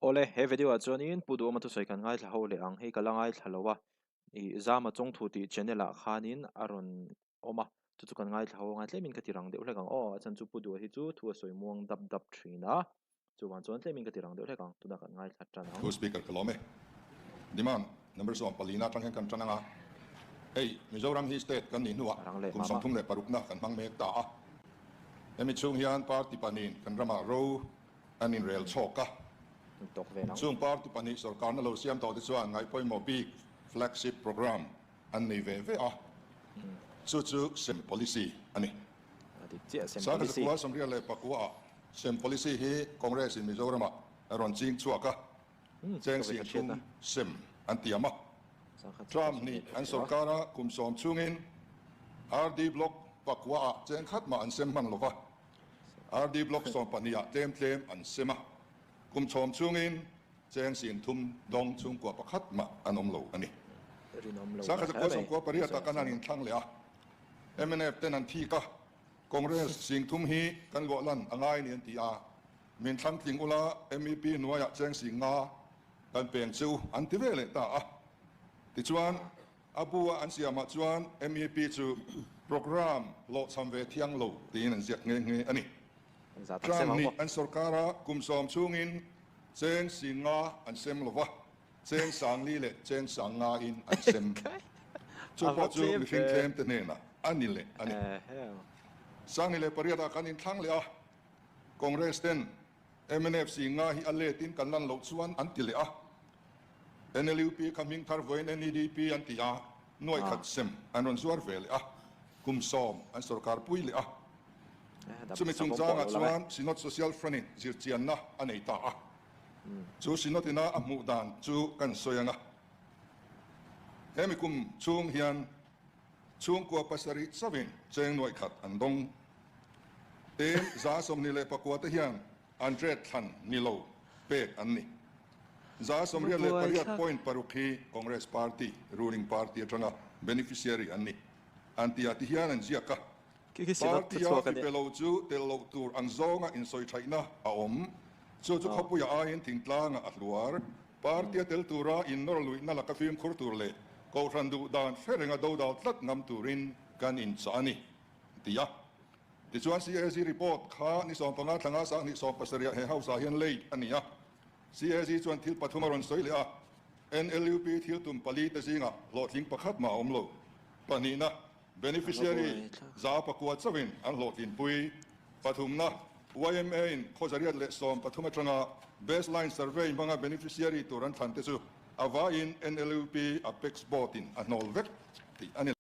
Awle, he video ah chuanin Pu Duhawma thusawi kan ngaithla ho leh ang, hei ka la ngaithla lo a, ih Zama Chawngthu tih channel ah khanin a rawn awm a, chu chu kan ngaithla ho anga tlemin ka ti rang deuh hlek ang aw, a chhan chu Pu Duha hi chu thu a sawi muang dap dap thin a, chuvang chuan tlemin ka ti rang deuh hlek ang, tunah kan ngaithla tan ang. Pu Speaker ka lawm e. Demand number 14 atang hian kan tan anga, hei Mizoram hi state kan nih hnuah kum 36 na kan hmang mek ta a, hemi chhung hian party pahnihin kan ramah ro an inrel chhawk a. Chung party pahnih sorkarna lo siam tawh te chuan ngaihpawimawh bik flagship programme an nei ve ve a, chu chu sem policy a ni. Sangha zakua 84 ah sem policy hi Congress in Mizoram ah a rawn ching chhuak a, cheng 30,000 sem an tiam a. Trump nih an sorkar a kum 10 chhungin RD Block pakua ah cheng khat mah an sem hman lova, RD Block 12 ah tlem tlem an sem a, kum 10 chhungin Cheng 30,000 dawng chhungkua pakhat mah an awm lo a ni. 1998 ah kan han inthlang leh a, mnf ten an thik a, Congress 30,000 hi kan luah lan a ngai ni an ti a, min thlang tling ula MEP hnuaiah cheng 50,000 kan peng chu an ti ve leh ta a. Tichuan, a bu a an siamah chuan MEP chu programme hlawhchham ve thiang lo tiin an ziak nghe nghe a ni. Trump nih an sorkara kum 10 chhungin Cheng 50,000 an sem lo va, cheng 4,000 leh cheng 5,000 in an sem. Chu pawh chu mihring tlem te hnenah a ni leh a ni. 2008 ah kan inthlang leh a, Congress ten mnf 50,000 hi a let in kan lan loh chuan an ti leh a. NLUP kha hming thar vawiin NEDP an ti a, nuaih khat sem an rawn zuar ve leh a, kum 10 an sorkar pui leh a. Chumi chungchangah chuan Synod Social Front-in zirchianna a nei ta a, chu Synod-ina a hmuh dan chu kan sawi ang a. Hemi kum chhung hian chhungkua pasarih chauhin cheng nuaih khat an dawng. Tin, 29 te hian an ret thlan ni lo pek an ni. 88.6 hi Congress Party, ruling party atanga beneficiary an ni. An ti a, tihian an ziak a. Party-a mi pe lo chu tel loh tur ang zawnga insawi thaihna a awm. Chu chu khawpuia aiin thingtlangah a hluar. Party-a tel tura innawr luihna laka fimkhur tur leh kohhran duh dan hre renga dodal tlat ngam turin kan inchah a ni, a ti a. Tichuan CAG report kha ni 15 thlanga 2070 he house-ah hian late a ni a. CAG chuan thil pathum a rawn sawi leh a, NLUP thil tum pali te zingah hlawhtling pakhat mah a awm lo. Pahnihna. Beneficiary 100 chauhin an hlawhtlinpui. Pathumna, YMA-in khaw 113 atanga baseline survey hmanga beneficiary tur an thlan te chu a vaiin NLUP Apex Board-in a hnawl vek tih a ni.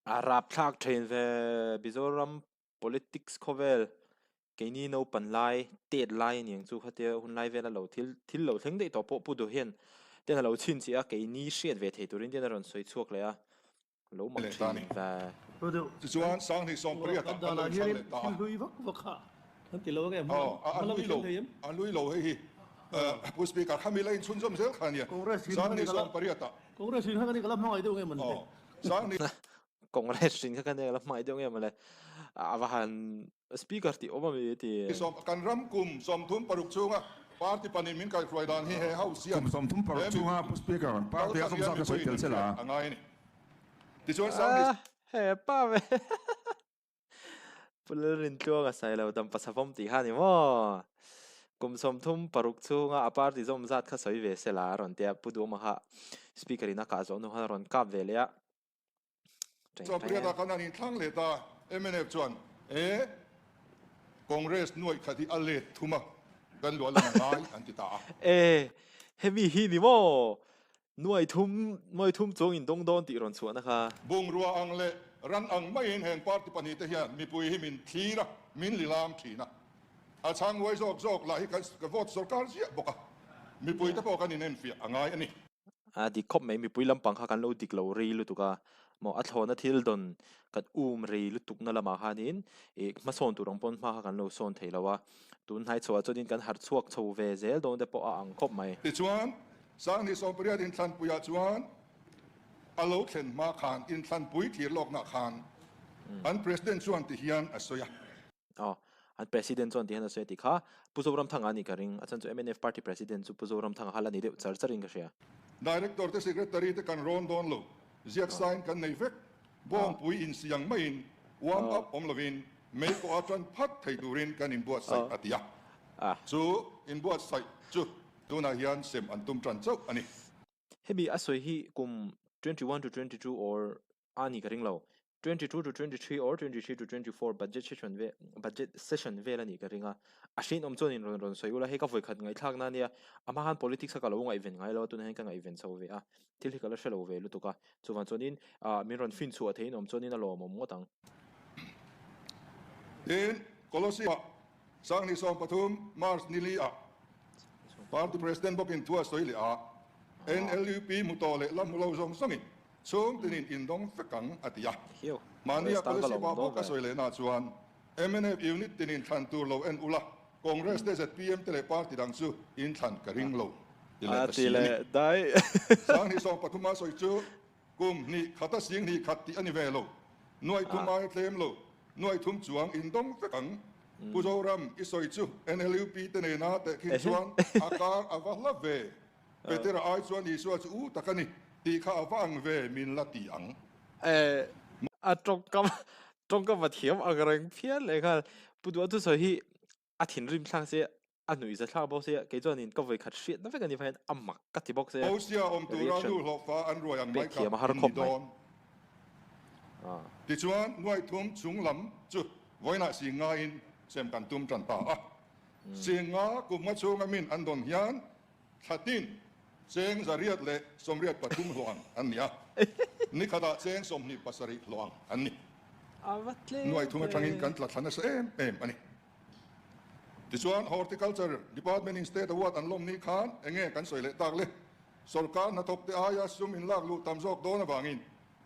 A rapthlak thin ve Mizoram politics khawvel keini naupan lai tet lai a niang chu khatia hun lai vela lo thil thil lo thleng daih tawh pawh Pu Duh hian ten a lo chhinchhiah a keini hriat ve thei turin ten a rawn sawi chhuak leh a lo mak thin ve. Tichuan 2018 ah kan lo inthlang leh ta a. Aw a lui lo a lui lo hei hi Pu Speaker khami la inchhunzawm zel kha a nia 2018 ah. Aw 20. Congress hrin kha ka nek la hmangaih deuh nge mawle a va han speaker tih awm ami ti. Kan ram kum 36 chhunga party pahnih min kaihhruai dan hi he house hian Kum 36 he mi chhunga Pu Speaker party a kal tak zawm hian zat ka sawi mipui tel in che la. hriat a ngai a ni. Tichuan 20. Ah he pa ve. Pu Lalrintluanga Sailo dampa savawm tih kha a ni maw? Kum 36 chhunga a party zawm zat kha sawi ve se la a rawn ti a, Pu Duhawma kha Speaker in a kah zawh hnu khan a rawn kap ve leh a. 18 ah khan an inthlang leh ta, mnf chuan e Congress nuaih khat hi a let thum a, kan luah lan a ngai an ti ta a. E, hemi hi ni maw? Nuai thum, nuai thum chuang in dawng dawn tih rawn chhuahna kha. Bungrua ang leh ran ang maiin heng party pahnih te hian mipui hi min thlir a, min lilam thin a. A chhang huai zawk zawk lah hi kan vote sorkar ziah bawk a, mipui te pawh kan inenfiah a ngai a ni. A dik khawp mai, mipui lampang kha kan lo dik lo rei lutuk a, maw a thlawhna thil dawn kan um rei lutuk na lamah khanin ih hmasawn tur ang pawn hma kha kan lo sawn thei lo a, tun hnai chhoah chuanin kan harh chhuak chho ve zel dawn te pawh a ang khawp mai. Tichuan, 2018 inthlanpuiah chuan a lo thlen hma khan inthlanpui thlir lawknah khan an President chuan ti hian a sawi a. Aw, An President chuan tihian a sawi a ti kha. Pu Zoramthanga a nih ka ring. A chhan chu mnf Party President chu Pu Zoramthanga hal a ni deuh char char in ka hria. Director te Secretary te kan rawn dawn lo. Ziak sain kan nei vek. Bawngpui insiang maiin warm up awm lovin mei pawh a tan phat thei turin kan inbuatsaih a ti a. Chu inbuatsaih chu tunah hian sem an tum tan chauh a ni. Hemi a sawi hi kum 21 to 22 or a ni ka ring lo. 22 to 23 or 23 to 24 budget session ve budget session vel a nih ka ring a. A hrinawm chuan in rawn rawn sawi ula hei ka vawikhat ngaihthlak na ania. A hma khan politics a ka lo ngaihven ngai lo a tunah hian ka ngaihven chho ve a. Thil hi ka la hre lo ve lutuk a. Chuvang chuanin ah min rawn fin chhuah theiin awm chuanin a lawmawm ngawt ang. Tin, Colosseum-ah Sanghnih 13 March nili-ah Party President bawkin thu a sawi leh a, NLUP hmu tawh leh la hmu lo zawng zawngin chhung tinin indawng vek ang a ti a. Mahnia Colosseum-ah bawk a sawi lehna chuan mnf unit tinin thlan tur lo en ula, Congress te zpm te leh party dang chu in thlan ka ring lo ti leh ta si a ni. Sanghnih 13 a sawi chu kum hnih khata sing hnih khat tih a ni ve lo. Nuaih thum ai tlem lo, nuaih thum chuang in dawng vek ang. Pu Zoram i sawi chu NLUP te nena tehkhin chuan a kar a va hla ve. Petera ai chuan Isua chu u tak a ni tih kha a va ang ve min la ti ang. A tawngkam tawngkam a thiam ang reng phian leh nghal. Pu Duha thusawi hi a thinrim thlak se a nuih za thlak bawk se kei chuanin ka vawi khat hriatna vek a ni vang hian a mak ka ti bawk se Hosea awm tura reaction nu hlawhfa an ruai ang mai pek kha thiam a har in ni khawp mai. dawn. Tichuan nuaithum chung lam chu vawiinah si ngaiin sem kan tum tan ta a. Si nga kum nga chhunga min an dawn hian Thlatin cheng 183 hlawh ang an ni a, nikhatah cheng 27 hlawh ang an ni. Nuaithum atangin kan tla thla nasa em em a ni. Tichuan Horticulture Department in State Award an lawm ni khan enge kan sawi leh tak le? Sorkar hnathawk te aia sum in lak luh tam zawk dawn avangin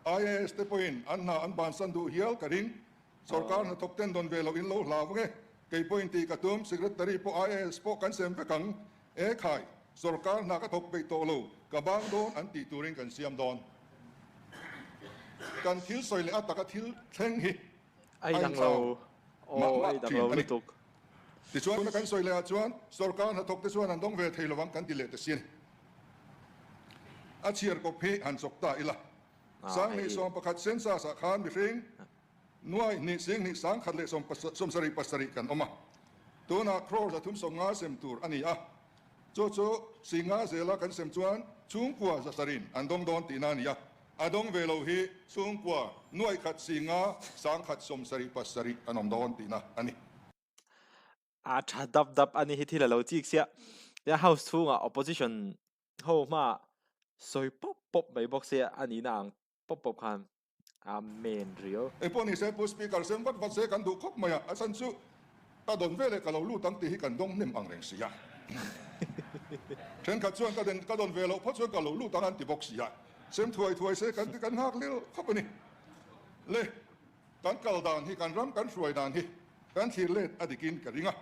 IAS te pawhin an hna an bansan duh hial ka ring. Sorkar hnathawk ten dawn ve loh in lo hlau nge? Kei pawhin tih ka tum, Secretary pawh IAS pawh kan sem vek ang. E khai, sorkar hna ka thawk peih tawh lo, ka bang dawn an tih turin kan siam dawn. Kan thil sawi leh a taka thil thleng hi a inthlau mah mah thin a ni. Tichuan tuna kan sawi leh ah chuan sorkar hnathawk te chuan an dawng ve thei lovang kan ti leh ta si a ni. A chhiar kawp hi han chawk ta ila. Sanghnih 11 census ah khan mihring Nuai hnih sing hnih 10,000 leh 77 kan awm a, tunah crore 350 sem tur a ni a, chu chu singa zela kan sem chuan chhungkua zasarin an dawng dawn tihna a ni a, a dawng ve lo hi chhungkua nuai khat singa 1,077 an awm dawn tihna a ni. A tha dap dap a ni hi thil a lo chik sia. Tia house chhungah opposition ho hmaah sawi pawp pawp mai bawk sia a nihna ang pawp pawp khan Amen riau. Engpawh ni se Pu Speaker sem vat vat se kan duh khawp mai a, a chhan chu ka dawn veleh ka lo lut ang tih hi kan dawng hnem ang reng si a. Thenkhat chuan ka den ka dawn ve loh phawt chuan ka lo lut ang an ti bawk si a, sem thuai thuai se kan ti kan nghak lel khawp a ni. Le, kan kal dan hi kan ram kan hruai dan hi kan thlir let a dikin ka ring a.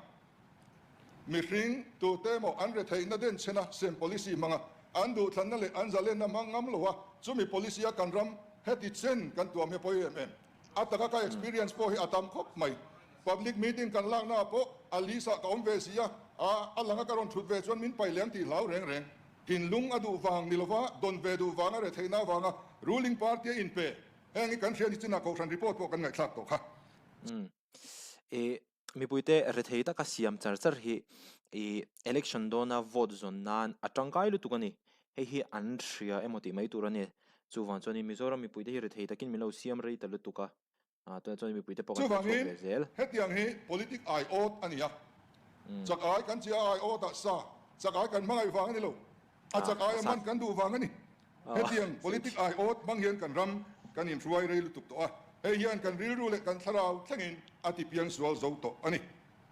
Mihring tute emaw an retheihna denchhena sem policy hmanga an duhthlanna leh an zalenna hmang ngam lo a, chumi policy a kan ram heti chen kan tuam hi a pawi em em. A taka ka experience pawh hi a tam khawp mai. Public meeting kan lakna ah pawh a list ah ka awm ve si a, a langa ka rawn thut ve chuan min paih leh ang tih hlau reng reng. Thinlung a duh vang ni lova dawn ve duh vanga retheihna avanga ruling party a inpe. Heng hi kan hria ni chinah kohhran report pawh kan ngaihthlak tawh kha. Ih, mipuite rethei taka siam char char hi ih election dawna vote zawn nan a tangkai lutuk a ni. Hei hi an hria emaw tih mai tur a ni. Chuvang chuanin Mizoram mipuite hi rethei takin min lo siam rei ta lutuk a, ah tunah chuan mipuite pawh kan thawk chhuak Chuvangin ve zel. hetiang hi politic ai awt a ni a, chak ai kan chi a ai awt ah sa, chak ai kan hmangaih vang a ni lo, a chak ai a man kan duh vang a ni. Hetiang politic ai awt hmang hian kan ram kan inhruai rei lutuk tawh a, hei hian kan rilru leh kan thlarau thlengin a ti piang sual zo tawh a ni.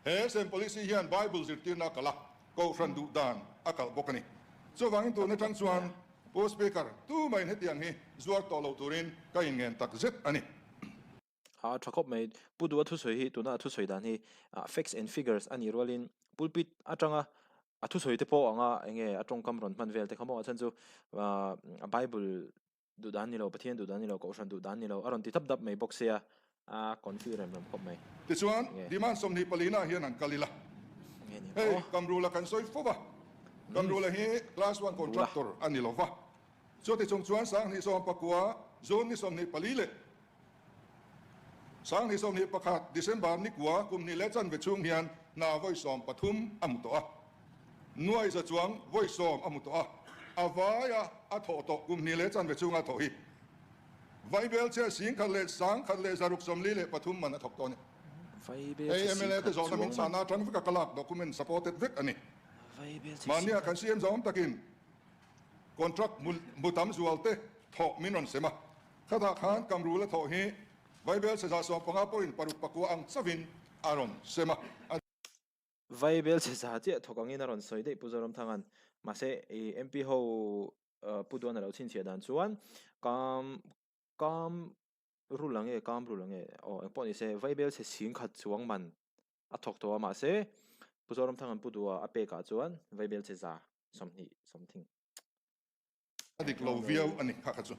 He sem policy hian Bible zirtirna a kalh a, Kohhran duh dan a kalh bawk a ni. Chuvangin tun atang chuan Pu Speaker, tumahin hetiang hi zuar tawh lo turin ka inngen tak zet a ni. A tha khawp mai. Pu Duha thusawi hi tuna a thusawi dan hi facts and figures a nih rualin pulpit atanga a thusawi te pawh anga enge a tawngkam rawn hman vel te kha maw a chhan chu Bible duh dan ni lo, Pathian duh dan ni lo, Kohhran duh dan ni lo a rawn ti dap dap mai bawk sia. A confi rem rem khawp mai. Tichuan, demand 24 ah hian an kal ila. Hei, Kamrula kan sawi fo va. Kamrula hi Class One contractor a ni lo va. Chuti chung chuan 2019 June ni 24 leh 2021 December ni kua kum hnih leh chanve chhung hian hna vawi 13 a hmu tawh a. Nuai za chuang vawi 10 a hmu tawh a. A vaia a thawh tawh kum hnih leh chanve chhunga a thawh hi Vaibelchhe 10,000 leh 1,643 man a thawk tawh a ni. Hei mla te zawhna min chhana atang veka ka lak document supported vek a ni. Mahnia kan CM zawng takin contract hmu tam zual te thawh min rawn sem a. Khatah khan Kamrula thawh hi Vaibelchhe 150 pawhin paruk pakua ang chauhin a rawn sem a. Vaibelchhe za chiah thawk angin a rawn sawi daih Pu Zoramthanga'n. Mahse i MP ho Pu Duan a lo chhinchhiah dan chuan Kam Kam rul ang nge Kam rul ang nge aw engpawh ni se Vaibelchhe 10,000 chuang man a thawk tawh a mahse Pu Zoramthanga'n Pu Dua a pekah chuan Vaibelchhe 120 something. A dik lo viau a ni kha kha chu.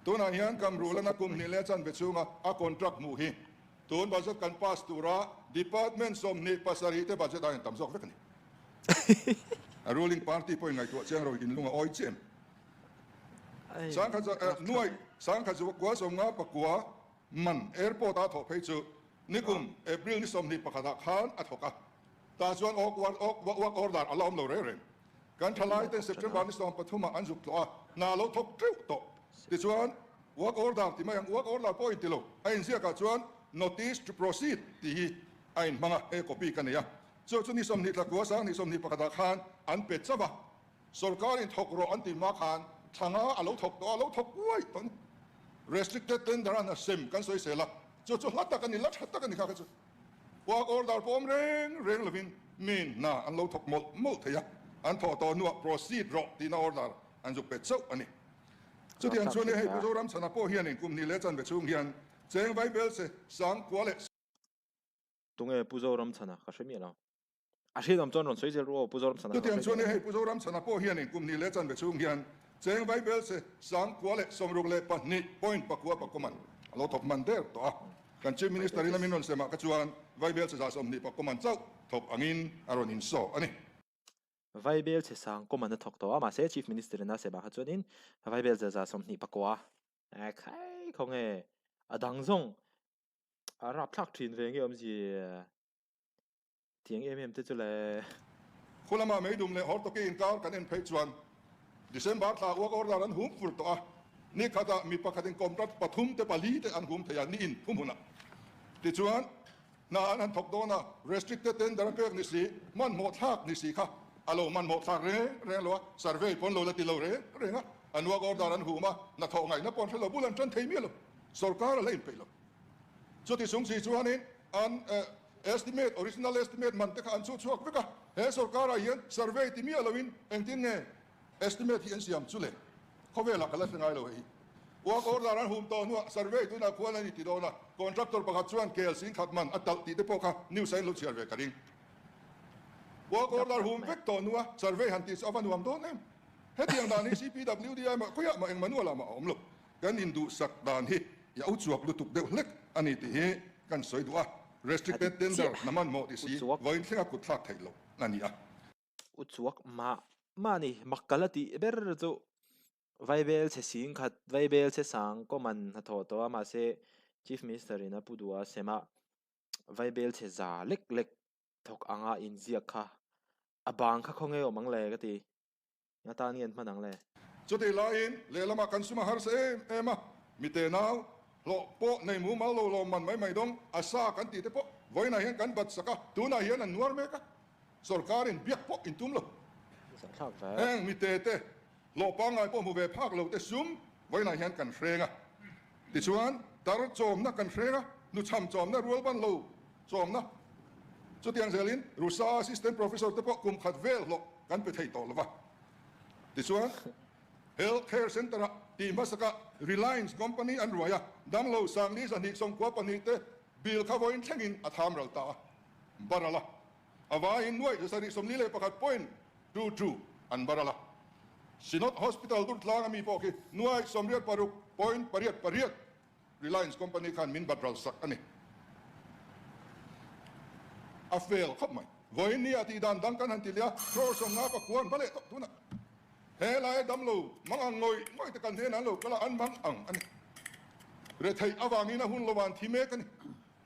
Tunah hian Kamrulana kum hnih leh chanve chhunga a contract hmuh hi tun budget kan pass tura department 27 te budget a intam zawk vek a ni. A ruling party pawhin ngaihtuah chiang ro in lung a awi chiah em? Sangkhat nuai sangkhat kua 59 man airport a thawh phei chu nikum April ni 21 ah khan a thawk a, tah chuan work order a la awm lo reng reng. Kan thalai ten September ni 13 ah an zuk tlawh a, hna lo thawk teuh tawh. Tichuan, work order ti mai ang, work order pawh inti lo, a inziak ah chuan notice to proceed tih hi a inhmang a, he copy ka nei a. Chu chu ni 20 thla kua 2021 ah khan an pe chauh a, sorkar in thawk rawh an ti hma khan thla nga a lo thawk tawh a, lo thawk uai tawh a ni. Restricted tender a hna sem kan sawi sel a, chu chu hla tak a ni, la tha tak a ni kha kha chu. Work order pawh awm reng reng lovin min hna an lo thawk mawlh mawlh thei a, an thawh tawh hnuah proceed rawh tihna order an zuk pe chauh a ni. Chutiang chuan hei Pu Zoramchhana pawh hianin kum hnih leh chanve chhung hian cheng vai bel se sang kua leh Tunge Pu Zoramchhana ka hre miah lo. A hriatawm chuan rawn sawi zel ru aw Pu Zoramchhana ka hre Chutiang chuan hei Pu Zoramchhana pawh hianin kum hnih leh chanve chhung hian cheng vai bel se sang kua leh 62 point pakua pakawman a lo thawk hman der tawh a. Kan Chief Minister in a min rawn semah kha chuan Vaibel che 25 kawman chauh thawk angin a rawn insaw a ni. Vaibel che sang kawman a thawk tawh a, mahse Chief Minister in a semah kha chuanin Vaibel che 24 khai khawnge a dang zawng a rapthlak thin ve nge awmzia. Tiang em em te chu le. Khulama meidum leh Hortoki inkar kan en phei chuan December thla work order an hum fur tawh a, ni khatah mi pakhatin contract pathum te pali te an hum thei a ni in thu hmunah. Tichuan, hna an han thawk dawn a, restricted tender a pek ni si, hmanhmawh thlak ni si kha a lo hmanhmawh thlak reng reng lo a, survey pawn lo la ti lo reng reng a, an work order an hum a, hnathawh ngaihna pawh an hre lo, bul an tan thei miah lo, sorkar a la inpeih lo. Chuti chung si chuanin an estimate, original estimate man te kha an chhuh chhuak vek a, he sorkarah hian survey ti miah loin engtin nge estimate hi an siam chu le? Khawvelah ka la hre ngai lo hei. Work order an hum tawh hnuah survey tunah khuan a ni ti dawn a, contractor pakhat chuan kel 10,000 man a talh tih te pawh kha news a in lo chhiar ve ka ring. Work order hum vek tawh hnua survey han tih chu a va nuam dawn em? Hetiang dan hi CPWDI mah khawiah mah eng manual ah mah a awm lo. Kan induhsak dan hi i au chuak lutuk deuh hlek a ni tih hi kan sawi duh a, restricted tender hna hmanhmawh ti si vawiin thlenga kut thlak theih loh a ni a. U chuak mah mah ni, mak ka la tih ber chu Vaibel chhe 10,000, Vaibel chhe sang kawman hnathawh tawh a, mahse Chief Minister in a pu duh a sem a, Vaibel chhe za lek lek thawk anga inziak kha a bang kha khawnge awm ang le ka ti. Nga tan nge an hman ang le? Chutih laiin lehlamah kan sum a harsa em em a, mite nau hlawh pawh nei mumal lo lawm man mai mai dawng a sa kan tih te pawh vawiinah hian kan bat sak a, tunah hian an nuar mek a, sorkarin biak pawh in tum lo. Heng mite te hlawh pangngai pawh hmu ve phak lo te sum vawiinah hian kan hreng a, tichuan tar chawmna kan hreng a, hnuchham chawmna rual ban lo chawmna chutiang zelin Rusa assistant professor te pawh kum khat vel hlawh kan pe thei tawh lo va. Tichuan, Health Care Centre-ah tih hmasakah Reliance Company an ruai a, damlo 10,292 te bill kha vawiin thlengin a tham ral ta a, baral a. A vaiin nuaih 741.22 an baral a. Synod Hospital Durtlang ami pawh khi nuaih 86.88. Reliance company khan min bat ral sak a ni. A fail khawp mai. Vawiin nia tih dan dang kan han ti leh a, crore 50 pakua an hma leh tawh tunah. He laia damlo mang ang ngawih ngawih te kan hnenah an lo kal a, an mang ang a ni. Retheih avangin a hun lo an thi mek a ni.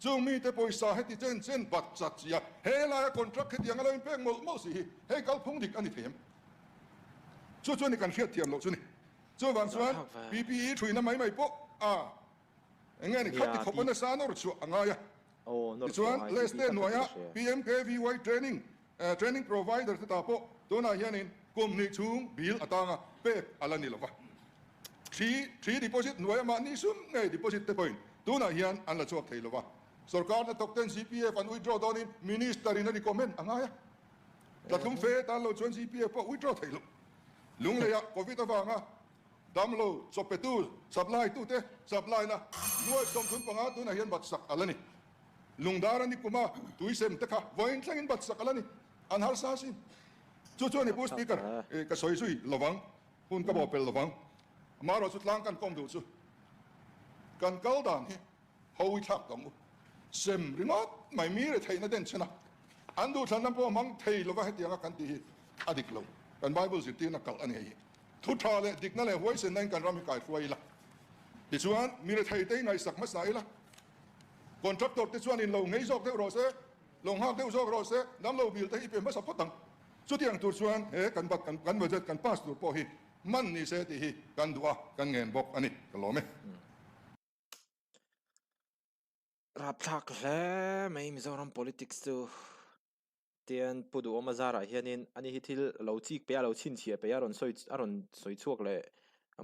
Chung mite pawisa heti chen chen bat chat chi a, he laia contract hetiang a lo inpek mawlh mawlh si hi hei kalphung dik a ni thei em? Chu chu a ni kan hriatthiam loh chu ni. Chuvang chuan PPE thuina mai mai pawh a eng nge ni khat ti khawp a nasa nawr chhuah a ngai a. Tichuan Leste hnuaia PMKVY training training provider te ta pawh tunah hianin kum hnih chhung bill atanga pek a la ni lo va. Thli thli deposit hnuaia mahni sum ngei deposit te pawhin tunah hian an la chhuak thei lo va. Sorkar hnathawk ten GPF an withdraw dawnin Minister in a recommend a ngai a. Tlatlum fe tan lo chuan GPF pawh withdraw thei lo. Lungleiah Covid avanga damlo chawppetu supply tute supply na nuai 35 tunah hian bat sak a la ni. Lungdar a ni kuma tuisem te kha vawiin thlengin bat sak a la ni. An harsa asin. Chu chuan i Pu Speaker ka sawi zui lovang, hun ka bawhpelh lovang. Amaherawh chu tlang kan kawm duh chu kan kal dan hi Hawi thlak tawng u. Sem ringawt mai mi retheihna den chhen a, an duhthlanna pawh hmang thei lova hetianga kan tih hi a dik lo. Kan Bible zirtirna kalh a ni hei hi. Thu tha leh dikna leh huaisenna in kan ram hi kai hruai ila. Tichuan, mi rethei te hi ngaihsak hmasa ila. Contractor te chuan in lo ngei zawk deuh rawh se, lo nghak deuh zawk rawh se, damlo bill te hi pe hmasa phawt ang. Chutiang tur chuan he kan kan budget kan pass tur pawh hi hman ni se tih hi kan duh a, kan ngen bawk a ni. Ka lawm e. Rapthlak hle mai Mizoram politics chu tian Pu Duhawma zarah hianin ani hi thil lo chik peih a lo chhinchhiah peih a rawn sawi a rawn sawi chhuak leh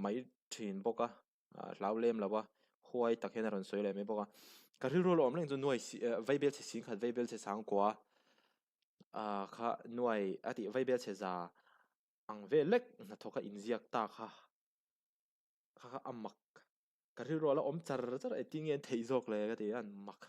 mai thin bawk a ah hlau lem lo a huai tak hian a rawn sawi leh mai bawk a ka rilru a awm reng chu nuai si eh vaibel chhe singkhat vaibel chhe sangkua ah kha nuai a tih vaibel chhe za ang vel lek hnathawk a inziak ta kha kha kha a mak. Ka rilru a la awm char char e tinge an theih zawk le ka ti a an mak.